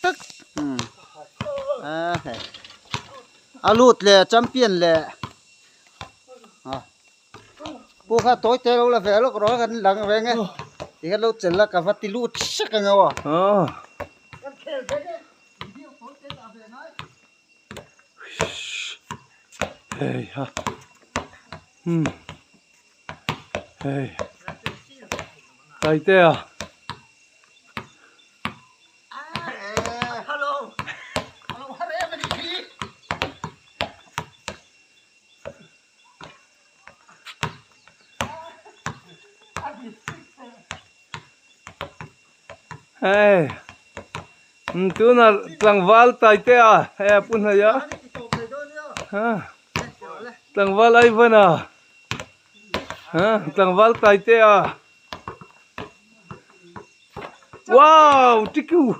Tak a lut leh champion leh pu kha tawi te lo la ve lawk rawh kan lang reng e tikhan lo chelh a ka va ti lut hrek ang aw. Hei ha hei Taitea. Hei tuna tlangval Taitea hei a pu hnaih a tlangval Ivan-a tlangval Taitea. Wow, tiku.